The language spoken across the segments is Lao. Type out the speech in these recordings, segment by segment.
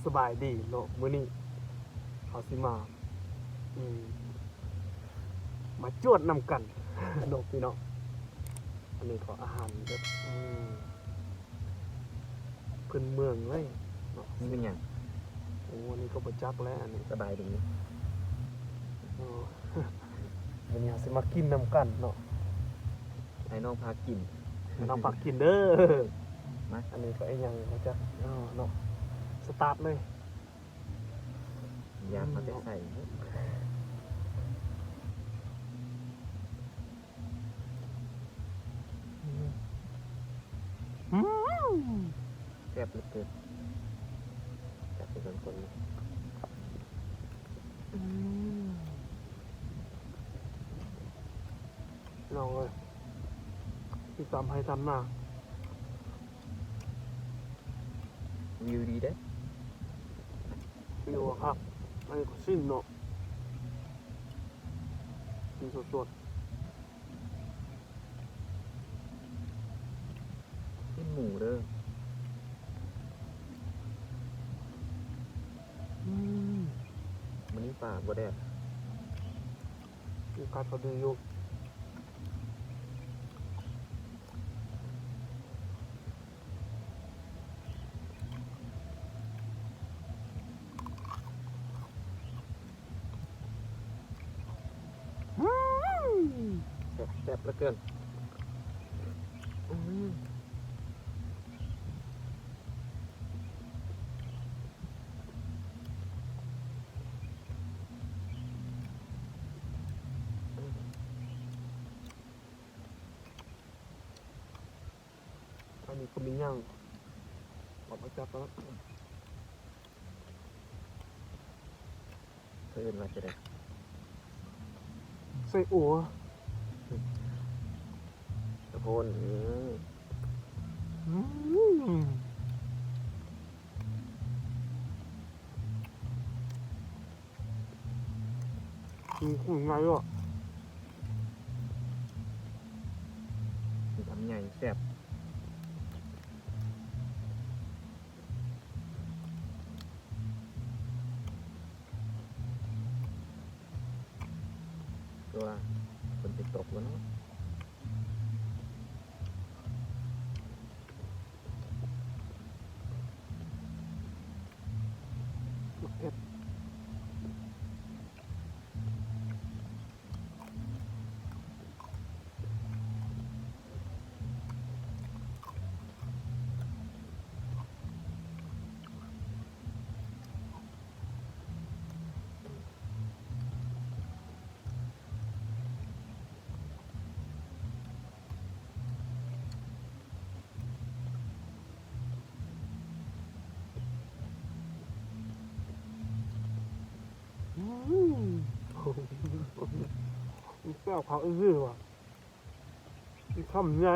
ສະບາຍດີເນາະ ມື້ນີ້ເຮົາຊິມາ ອືມ ມາຈວດນຳກັນເນາະພີ່ນ້ອງ. ອັນນີ້ກໍອາຫານແບບ ອືມ ພື້ນເມືອງເລີຍເນາະ. ນີ້ແມ່ນຫຍັງ? ໂອ້ ອັນນີ້ກໍບໍ່ຈັກແຫຼະ ອັນນີ້. ສະບາຍດີ. ໂອ້ ມື້ນີ້ເຮົາຊິມາກິນນຳກັນເນາະ. ໃຫ້ນ້ອງພາກິນ ໃຫ້ນ້ອງພາກິນເດີ. ມາ ອັນນີ້ກໍອີ່ຫຍັງບໍ່ຈັກເນາະ. ສະຕາດເລີຍ. ຢາກເອົາແຕ່ໃສ່. ອືມ ແຊບເຫຼືອເກີນ. ຈັບໄປກ່ອນຄົນ. ອືມ ນ້ອງເອີຍ ຢູ່ຕາມໄຮ່ຕາມນາ ວິວດີເດ້. ວິວຄັກ. ອັນນີ້ກໍຊີ້ນເນາະ ຊີ້ນສົດໆ. ຊີ້ນໝູເດີ. ອືມ ມື້ນີ້ຟ້າບໍ່ແດດ. ອາກາດກໍດີຢູ່. ອືມ ແຊບ ແຊບເຫຼືອເກີນ. ອືມ ອັນນີ້ກໍມີຫຍັງ ເອົາມາຈັບແລ້ວ ເຂົາເອີ້ນວ່າຈັ່ງໃດ? ໄສ້ອົ່ວ ຕະໂພນ. ອືມ ອືມ ອືມ ຄືໄງວະ? ຄຳໃຫຍ່ແຊບ. ຄືວ່າຝົນຊິຕົກບໍ່ເນາະ? ໝາກເຜັດ. ອືມ ແຊບຄັກອີ່ຫຼີວ່າ. ຄຳໃຫຍ່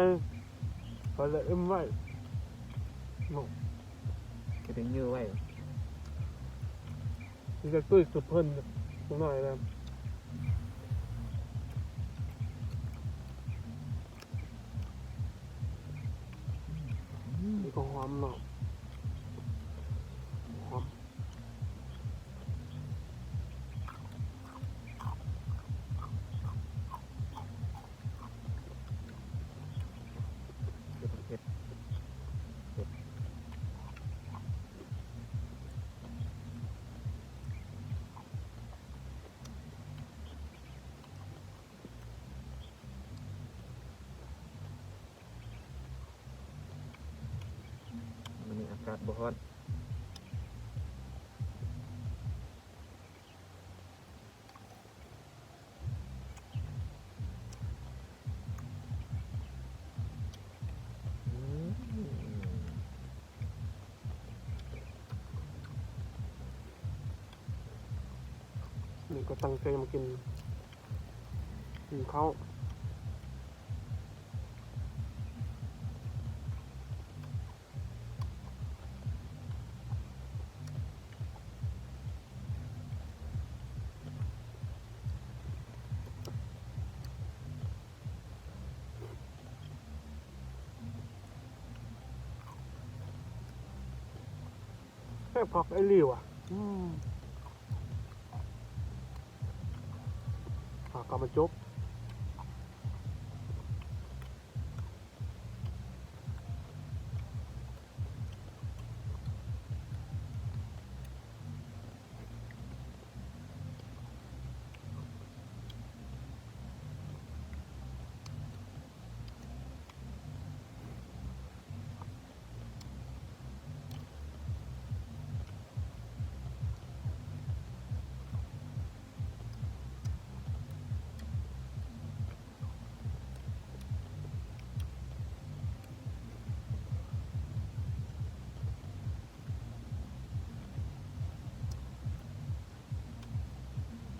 ໄປລະເອັມໄວ້ເນາະ ກະໄດ້ເຍີ້ໄວ້. ຊິໄດ້ຕຸ້ຍສຸດເພິ່ນຈັກໜ້ອຍແລ້ວ. ນີ້ກໍຫອມເນາະ ຫອມ. ເຜັດ ເຜັດ ເຜັດ. ມື້ນີ້ອາກາດບໍ່ຮ້ອນ. ນີ້ກໍຕັ້ງໃຈມາກິນ ກິນເຂົ້າ. ອ ແຊບຄັກອີ່ຫຼີວ່າ. ອືມ ຫາກຳມາຈົກ.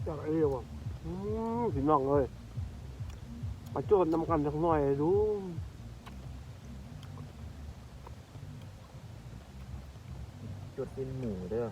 ຈັກອີ່ຫຍັງວະ ອືມ ພີ່ນ້ອງເອີຍ ມາຈົກນຳກັນຈັກໜ້ອຍດູ. ຈົກຊີ້ນໝູເດີ.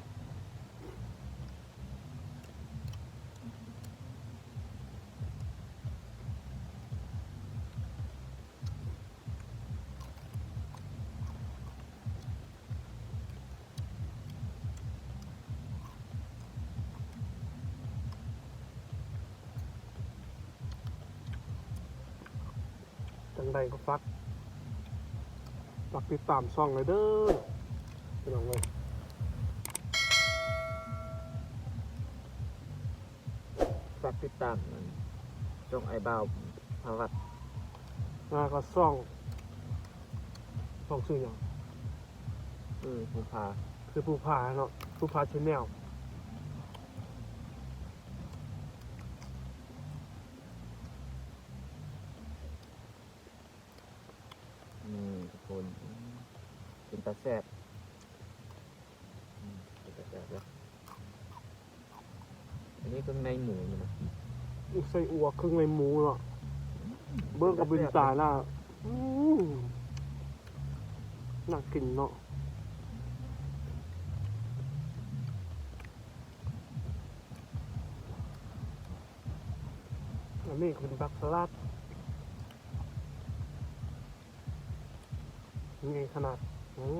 ຈັ່ງໃດກໍຝາກ ຝາກຕິດຕາມຊ່ອງແດ່ເດີ ພີ່ນ້ອງເອີຍ. ຝາກຕິດຕາມອັນ ຊ່ອງອ້າຍບ່າວພາວັດ ແລ້ວກໍຊ່ອງ ຊ່ອງຊື່ຫຍັງ? ຄືພູຜາ ຄືພູຜາເນາະ ພູຜາແຊນແນວ. ນີ້ທຸກຄົນ ເປັນຕາແຊບ ອືມ ເປັນຕາແຊບເດີ. ອັນນີ້ເຄື່ອງໃນໝູນີ້ນະ ໃສ່ອົ່ວເຄື່ອງໃນໝູເນາະ ອືມ ເບິ່ງກັບເປັນຕາເປັນຕາແຊບເນາະ. ອືມ ໜ້າກິນເນາະ. ອັນນີ້ເປັນຜັກສະຫຼັດ ໃຫຍ່ຂະໜາດ ໂອ້.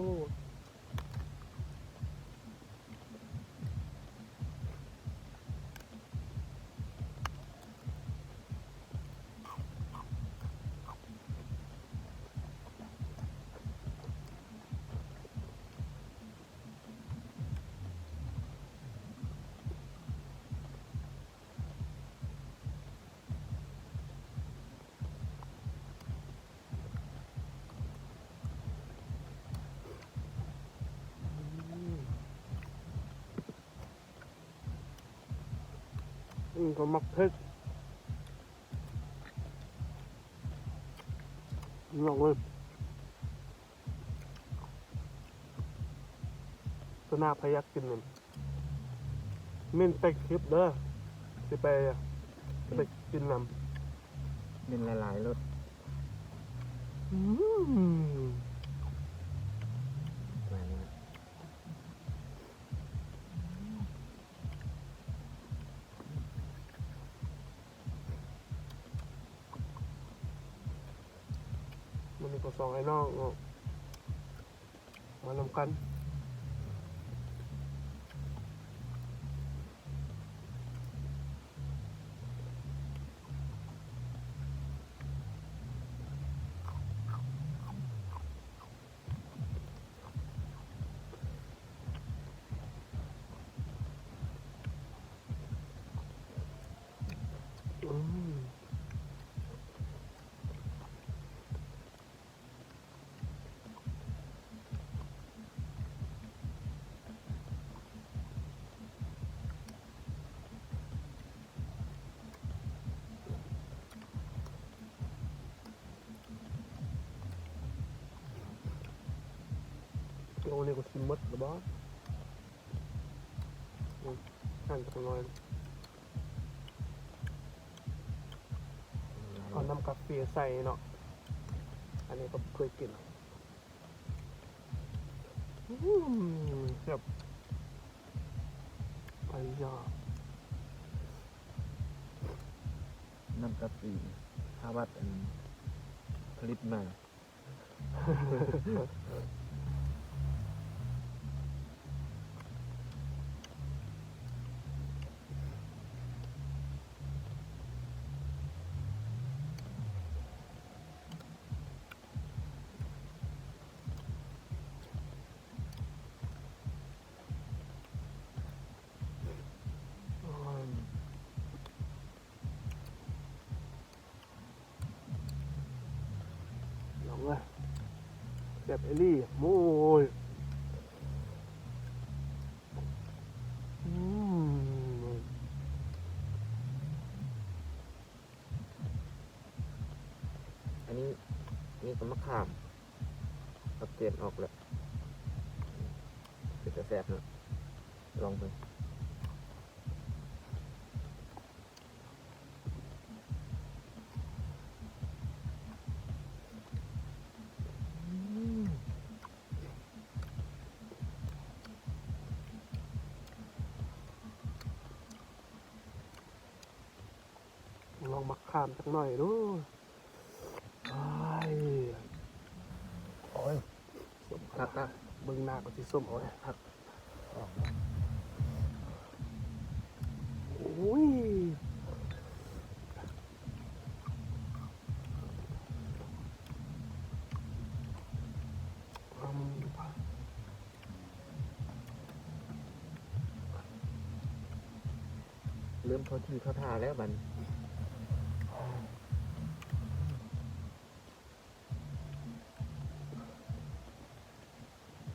ອືມ ກໍມັກເຜັດ ນ້ອງເອີຍ. ຕົວໜ້າໃຜຢາກກິນນັ້ນ ເມັ້ນໃຕ້ຄລິບເດີ ຊິໄປ ຊິໄປກິນນຳ ເມັ້ນຫຼາຍໆໂລດ. ອືມ ມື້ນີ້ກໍສອງອ້າຍນ້ອງເນາະ ມານຳກັນ. ອືມ. ໂລນີ້ກໍຊິໝົດແລ້ວບໍ່? ອືມ ຫັ້ນຈັກໜ້ອຍ ເອົານ້ຳກາເຟໃສ່ເນາະ ອັນນີ້ກໍບໍ່ເຄີຍກິນ. ອືມ ແຊບ ໄອ້ຢາ ນ້ຳກາເຟ ພາວັດ ອັນ ຜະລິດມາ. ແຊບອີ່ຫຼີ ໂອ້ຍ ອືມ ອັນນີ້ມີແຕ່ມະຂາມ ຜັກເກດອອກແລ້ວ ເປັນຕາແຊບເນາະ ລອງເບິ່ງ. ລອງໝາກຂາມຈັກໜ້ອຍດູ. ໂອ້ຍ ໂອ້ຍ ສົ້ມຄັກນະ ເບິ່ງໜ້າກໍຊິສົ້ມ ໂອ້ຍ ຄັກ ໂອ້ຍ ເລີ່ມເຂົ້າທີ່ເຂົ້າທ່າແລ້ວບັດນີ້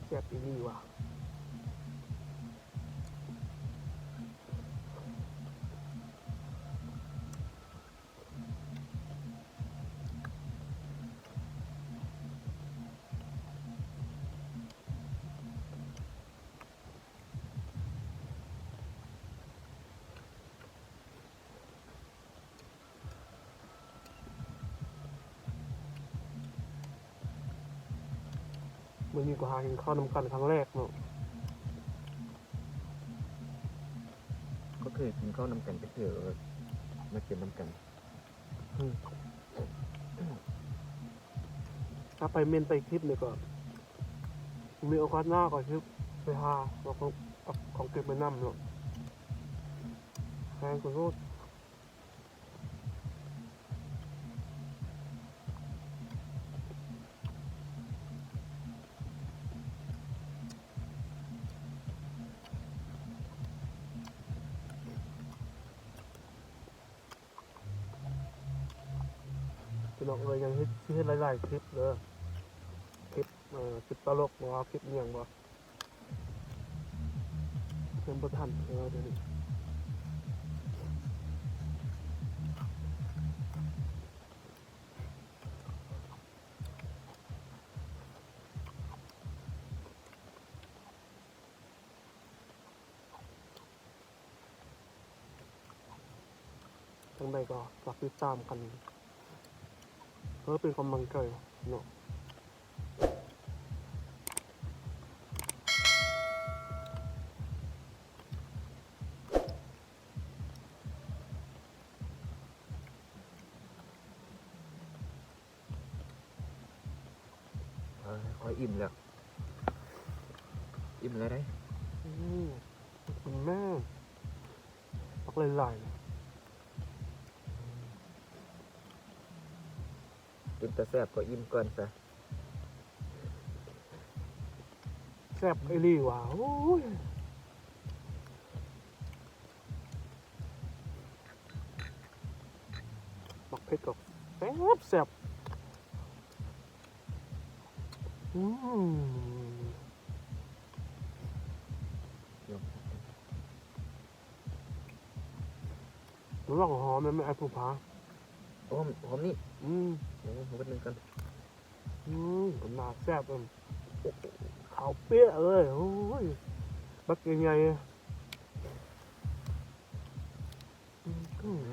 ແຊບອີ່ຫຼີຫວາ. ມື້ນີ້ກໍຫາກິນເຂົ້ານຳກັນຄັ້ງແລກເນາະ ບໍ່ເຄີຍກິນເຂົ້ານຳກັນຈັກເທື່ອ ມາກິນນຳກັນ. ອືມ ຖ້າໄປເມັນໄປທິບນີ້ກໍ ມີໂອກາດໜ້າກໍຊິໄປຫາເອົາຂອງ ເອົາຂອງກິນໄປນຳເນາະ ແຮງກວ່າໂລດ. ພີ່ນ້ອງເອີຍ ຍັງເຮັດ ຊິເຮັດຫຼາຍໆຄລິບເດີ ຄລິບ ເອີ ຄລິບຕະຫຼົກບໍ ຄລິບອີ່ຫຍັງບໍ ຍັງບໍ່ທັນ ເອີ ດຽວນີ້ ຈັ່ງໃດກໍຝາກຕິດຕາມກັນ ເພື່ອເປັນກຳລັງໃຈເນາະ. ຂ້ອຍອີ່ມແລ້ວ ອີ່ມແລ້ວເດ້. ອືມ ກິນແມ່ ຜັກຫຼາຍໆ ເປັນຕາແຊບກໍອີ່ມກ່ອນຊະ. ແຊບອີ່ຫຼີຫວາ ໂອ້ຍ ໝາກເຜັດກໍແຊບໆ ອືມ. ລອງຫອມແມ່ນ ອ້າຍພູຜາ ຫອມ ຫອມນີ້ ອືມ ໂອ້ ເບິ່ງນຳກັນ ອືມ ໜ້າແຊບ ເອີ ຂາວເປຍເລີຍ ໂອ້ຍ ບັກໃຫຍ່ໆ ອືມ.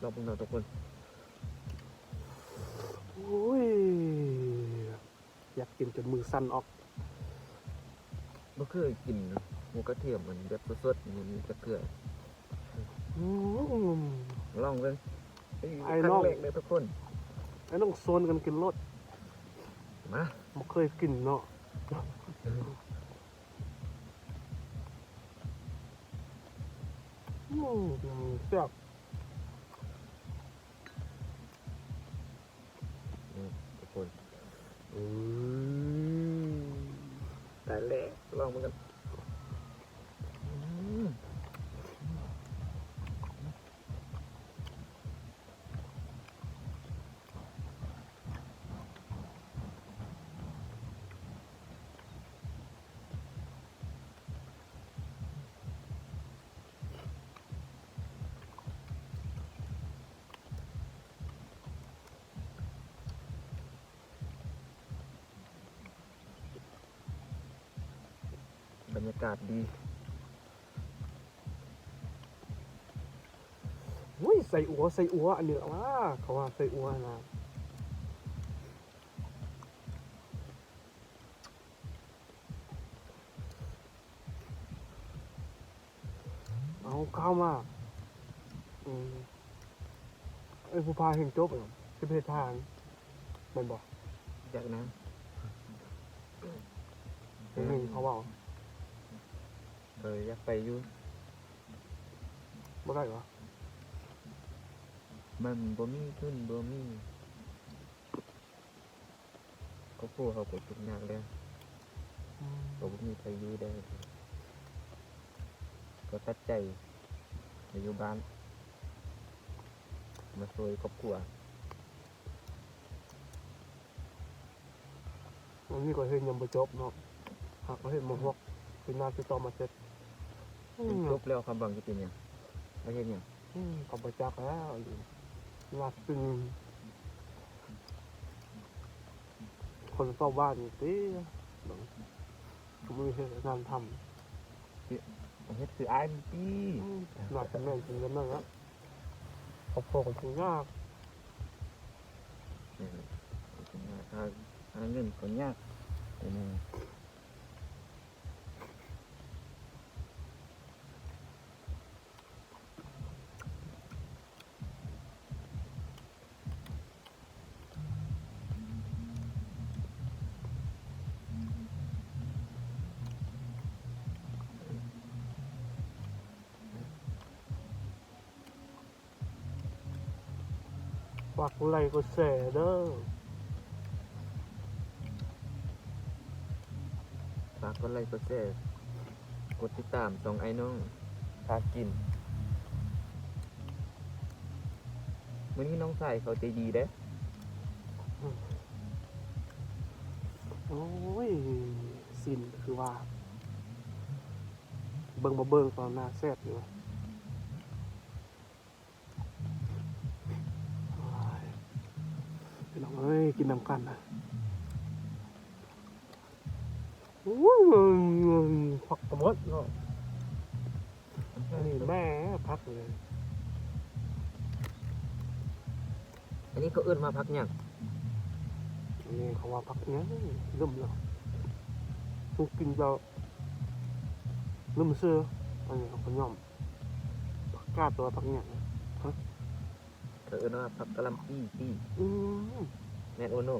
ລອງເບິ່ງເນາະທຸກຄົນ ໂອ້ຍ ຢາກກິນຈົນມືສັ່ນອອກ ບໍ່ເຄີຍກິນໝູກະທຽມ ອັນແບບສົດໆ ນີ້ຈັກເທື່ອ ອືມ ລອງເບິ່ງ ເອີຍ ຄັ້ງແລກເດີທຸກຄົນ ອ້າຍນ້ອງຊວນກັນກິນໂລດ ມາ ບໍ່ເຄີຍກິນເນາະ ອືມ ແຊບ ອືມ ທຸກຄົນ ອືມ ຕາຍແລ້ວ ລອງເບິ່ງກັນ. ຍາກາດດີ. ໂອ້ຍ ໄສ້ອົ່ວ ໄສ້ອົ່ວ ອັນນີ້ລະວ່າ ເຂົາວ່າໄສ້ອົ່ວນະ. ເອົາ ຂ່າວມາ ອືມ ເອີ ຜູ້ພາເຮັດຈົບ ຊິໄປເຮັດທະຫານ ແມ່ນບໍ່? ຈັກນະ ໄດ້ຍິນເຂົາເວົ້າ ເອີ ຢາກໄປຢູ່ ບໍ່ໄດ້ຫວາ? ມັນບໍ່ມີທຶນ ບໍ່ມີ ຄອບຄົວເຮົາກໍທຸກຍາກແລ້ວ ອືມ ກໍບໍ່ມີໃຜຢູ່ແລ້ວ ກໍຕັດໃຈມາຢູ່ບ້ານ ມາຊ່ວຍຄອບຄົວ. ອັນນີ້ກໍເຮັດຍັງບໍ່ຈົບເນາະ ຫາກກໍເຮັດມໍຫົກ ປີໜ້າຊິຕໍ່ມາເຈັດ ອືມ ຈົບແລ້ວຄຳຫວັງຊິເປັນຫຍັງ? ມາເຮັດຫຍັງ? ອືມ ກໍບໍ່ຈັກແລ້ວ ໜ້າຊິເປັນຄົນເຝົ້າບ້ານນີ້ຕິ ເບິ່ງ ບໍ່ມີເຮັດງານທຳ ເຮັດຄືອ້າຍມັນຕິ ອືມ ໜ້າຊິແມ່ນເປັນແບບນັ້ນລະ ຄອບຄົວກໍຊິຍາກ ອືມ ຫາ ຫາເງິນກໍຍາກ ເປັນຫຍັງ? ຝາກກົດໄລກົດແຊເດີ້ ຝາກກົດໄລກົດແຊ ກົດຕິດຕາມຊ່ອງອ້າຍນ້ອງພາກິນ ມື້ນີ້ນ້ອງຊາຍເຂົາໃຈດີເດ້ ໂອ້ຍ ຊີ້ນຄືວ່າ ເບິ່ງບໍ່ເບິ່ງກໍໜ້າແຊບຢູ່. ໂອ້ຍ ພີ່ນ້ອງເອີຍ ກິນນຳກັນນະ ໂອ້ຍ ຜັກກະໝົດເນາະ ອັນນີ້ແມ່ຜັກເລີຍ ອັນນີ້ເຂົາເອີ້ນວ່າຜັກຫຍັງ? ອັນນີ້ເຂົາວ່າຜັກຫຍັງ ລືມແລ້ວ ເຮົາກິນແລ້ວລືມຊື່ ອັນນີ້ເຮົາກໍຍ້ອມ ຜັກກາດ ຫຼືວ່າຜັກຫຍັງ? ຮະ? ເຂົາເອີ້ນວ່າຜັກກະຫຼ່ຳປີ ປີ ອືມ ແມ່ນບໍ່ໂນ?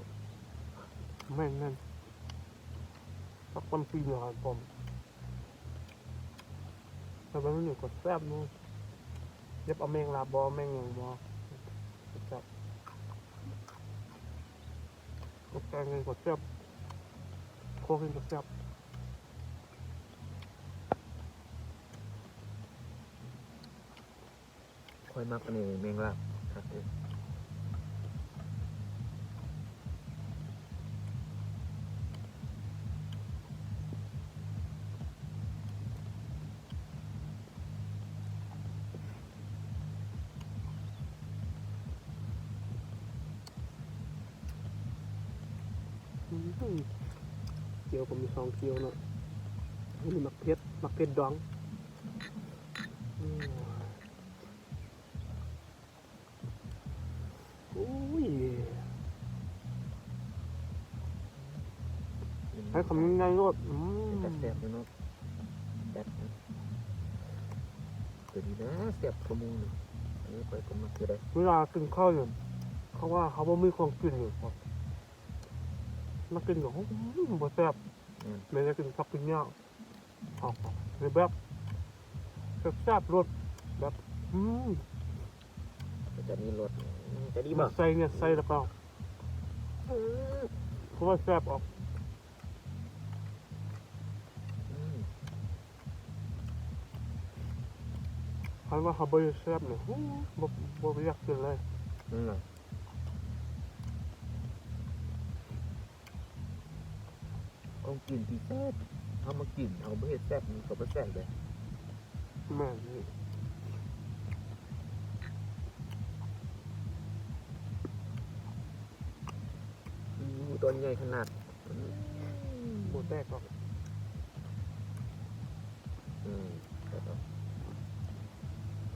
ແມ່ນໆ ຜັກກະຫຼ່ຳປີເນາະ ອ້າຍປ້ອມ ແຕ່ວ່າມັນນີ້ກໍແຊບຢູ່ ຢ່າເອົາແມງລາບບໍ່ ແມງຫຍັງບໍ່ ແຊບ ກັບແກງນີ້ກໍແຊບ ໂຄກນີ້ກໍແຊບ. ຂ້ອຍມັກອັນນີ້ ແມງລາບ ຄັກເດ້. ອືມ ແຈ່ວກໍມີສອງແຈ່ວເນາະ ອັນນີ້ໝາກເຜັດ ໝາກເຜັດດອງ ອືມ. ໂອ້ຍ ໃຫ້ຄຳໃຫຍ່ໆໂລດ ອືມ ເປັນຕາແຊບຢູ່ເນາະ ແຊບ ຕົວນີ້ນະແຊບກວ່າໝູ່ນີ້ ອັນນີ້ຂ້ອຍກໍມັກຢູ່ເດ້. ເວລາກິນເຂົ້ານີ້ ເຂົາວ່າເຮົາບໍ່ມີຂອງກິນນີ້ ມາກິນກໍ ໂອ້ຍ ບໍ່ແຊບ ອືມ ແມ່ນໄດ້ກິນຄັກກິນຍາກ. ເອົາ ແບບແຊບໆໂລດ ແບບ ອືມ ຈະມີລົດ ຈະດີບໍ່ ໃສ່ເນຍ ໃສ່ແລ້ວກໍ ອືມ ຄືວ່າແຊບອອກ ອືມ ຄັນວ່າເຮົາບໍ່ໄດ້ແຊບນີ້ ໂອ້ ບໍ່ ບໍ່ຢາກກິນເລີຍ ນັ້ນແຫຼະ. ຂອງກິນທີ່ແຊບ ເຮົາມາກິນ ເຮົາບໍ່ເຮັດແຊບ ມັນກໍບໍ່ແຊບເດ້. ແມ່ນ ອືມ ໝູ່ຕົວໃຫຍ່ຂະໜາດ ອືມ ໝູ່ແຕກອອກ.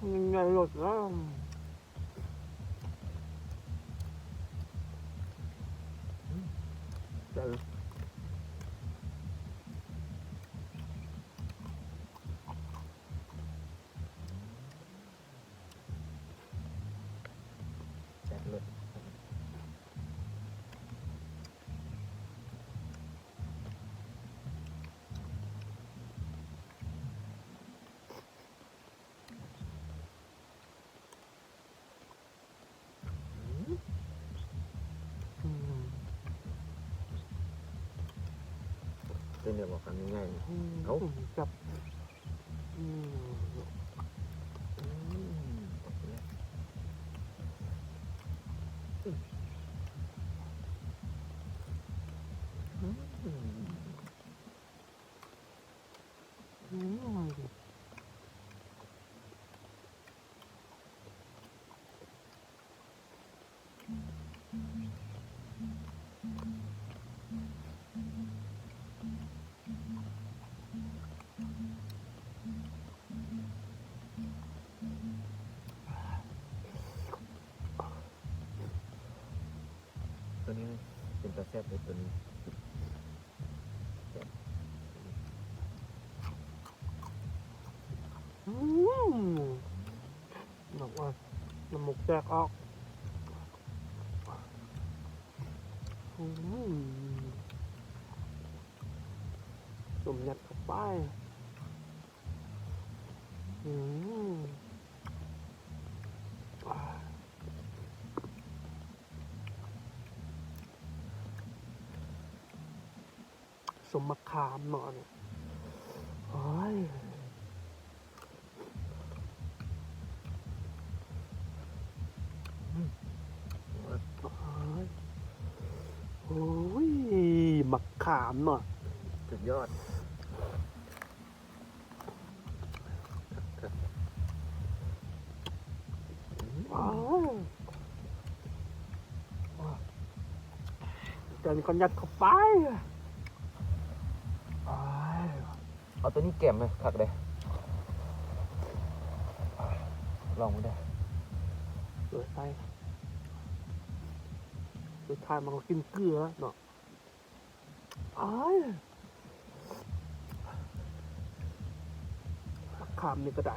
ຍັງໃຫຍ່ໂລດນະ. ອືມ ແຊບ ແຊບເລີດ. ອືມ ອືມ ເປັນແນວບໍ່ຄຳໃຫຍ່ໆ ອືມ ເອົ້າ ຈັບ ອືມ ອືມ ອືມ. ອືມ ຕົວນີ້ເປັນຕາແຊບເດ້ ຕົວນີ້ ອືມ ນ້ຳ ນ້ຳມູກແຕກອອກ. ອືມ ສົ້ມຍັດເຂົ້າໄປ. ອືມ ສົ້ມໝາກຂາມເນາະ ໂອ້ຍ ໂອ້ຍ ໂອ້ຍ ໝາກຂາມເນາະ ສຸດຍອດ. ຕົວນີ້ກໍຍັດເຂົ້າໄປ. ເອົາຕົວນີ້ແກມນະ ຄັກເດ້ ລອງເບິ່ງເດີ. ເປີດໄຟ ສຸດທ້າຍມັນກໍກິນເກືອເນາະ. ອ້າຍ ໝາກຂາມນີ້ກໍໄດ້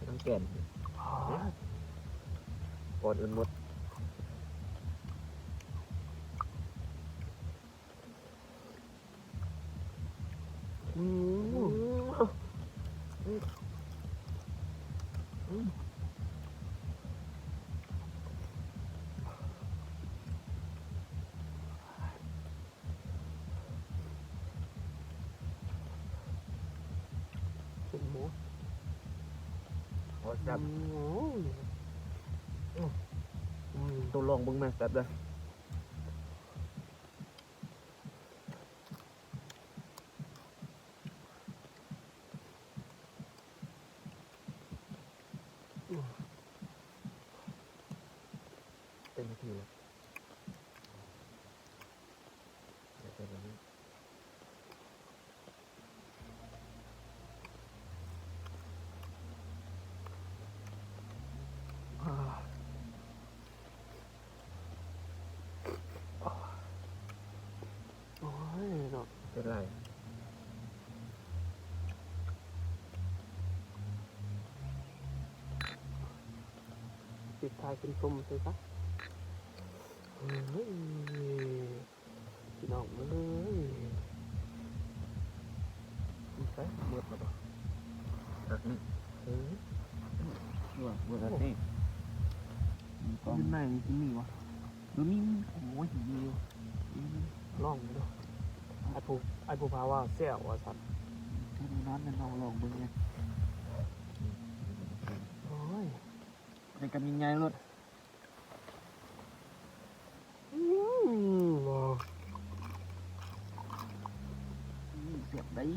ທັງແກ່ນ ປອດອື່ນໝົດ. ອືມ ອືມ ອືມ ເປັນໝູ ໂອ້ ແຊບ ອືມ ອືມ ໂຕລອງເບິ່ງແມ່ ແຊບເດີ້. ເຕັມທີ່ແລ້ວ ແລ້ວແຕ່ລະມື້. ໂອ້ຍເນາະ ເປັນໄລ ປິດທ້າຍກິນສົ້ມໃສ່ຊະ ເຮີ້ຍ. ພີ່ນ້ອງເອີຍ ໃສ່ໝົດແລ້ວບໍ່? ຄັກນີ້ ເອີ ວ່າບໍ່ທັນນີ້ ຢູ່ໃນນີ້ຊິມີວະ? ບໍ່ມີ. ໂອ້ຍ ມີຢູ່ ລອງເບິ່ງເດີ. ອ້າຍຜູ້ ອ້າຍຜູ້ພາວ່າແຊວວ່າຊັ້ນ ແຕ່ນອນແມ່ນລອງ ລອງເບິ່ງແດ່. ໂອ້ຍ ໃສ່ກຳໃຫຍ່ໆໂລດ. ອືມ ແຊບໄດ໋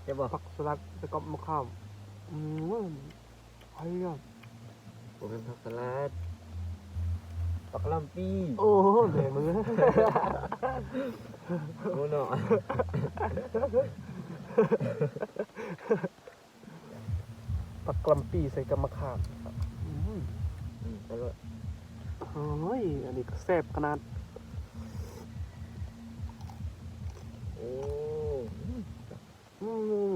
ແຊບບໍ່? ຜັກສະຫຼັດໃສ່ກັບໝາກຂາມ ອືມ. ໄຜອະ? ບໍ່ແມ່ນຜັກສະຫຼັດ ຜັກກະຫຼ່ຳປີ. ໂອ້ ແມ່ມຶງ ໂອ້ເນາະ. ຜັກກະຫຼ່ຳປີໃສ່ກັບໝາກຂາມ. ອືມ ອືມ ອະລ່ອຍ. ໂອ້ຍ ອັນນີ້ກໍແຊບຂະໜາດ. ໂອ້ ອືມ ອືມ.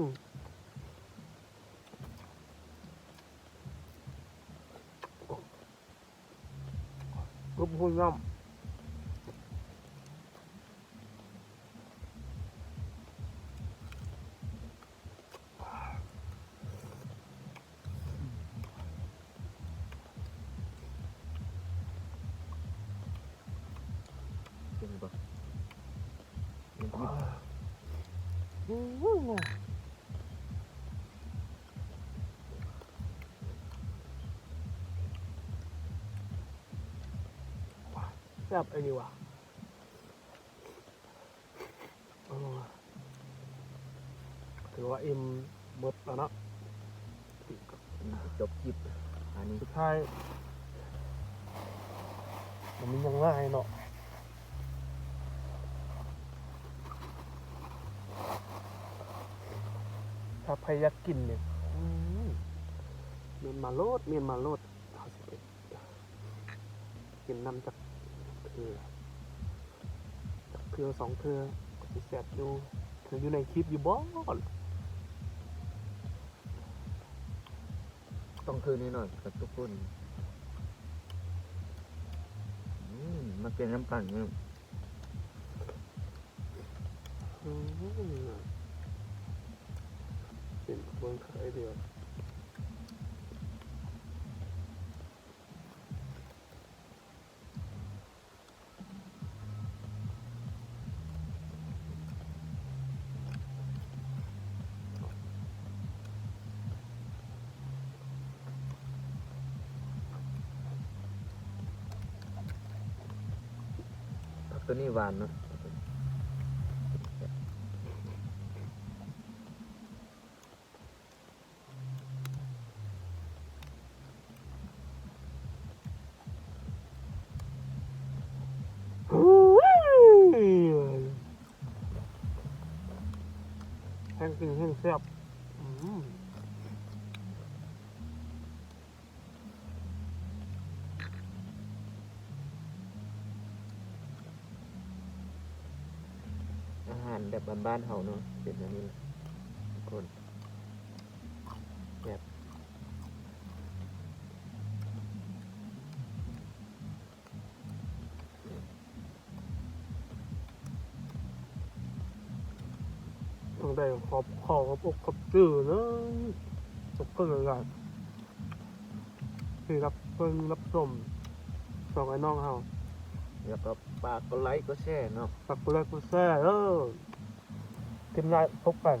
ກຶບຫຸ່ນນ້ຳ. ເປັນບໍ່? ອືມ. ແຊບອີ່ຫຼີວ່າ. ເອີ ຖືວ່າອີ່ມໝົດແລ້ວເນາະ. ຈົບຄລິບອັນນີ້ ສຸດທ້າຍ ມັນມີຫຍັງຫຼາຍເນາະ. ຖ້າໃຜຢາກກິນນີ້ ອືມ ເມນມາໂລດ ເມນມາໂລດ. ເຮົາຊິໄປກິນນຳຈັກເທື່ອ ຈັກເທື່ອສອງເທື່ອກໍຊິແຊບຢູ່. ຄືຢູ່ໃນຄລິບຢູ່ບໍ່? ຕ້ອງຄືແນ່ນອນກັບທຸກຄົນ. ອືມ ມາກິນນຳກັນເນາະ. ອືມ ເປັນຄົນຂາຍດຽວ. ຜັກໂຕນີ້ຫວານເນາະ. ແຮງກິນແຮງແຊບ. ອືມ. ອາຫານແບບບ້ານໆເຮົາເນາະ ເປັນແນວນີ້ແຫຼະທຸກຄົນ. ແຊບ. ຕ້ອງໄດ້ຂອບ ຂໍຂອບອົກຂອບໃຈເດີ ທຸກຄົນຫຼາຍໆ ທີ່ຮັບເບິ່ງຮັບຊົມຊ່ອງອ້າຍນ້ອງເຮົາ. ແລ້ວກໍຝາກກົດໄລກົດແຊເນາະ. ຝາກກົດໄລກົດແຊເດີ. ຄລິບໜ້າພົບກັນ.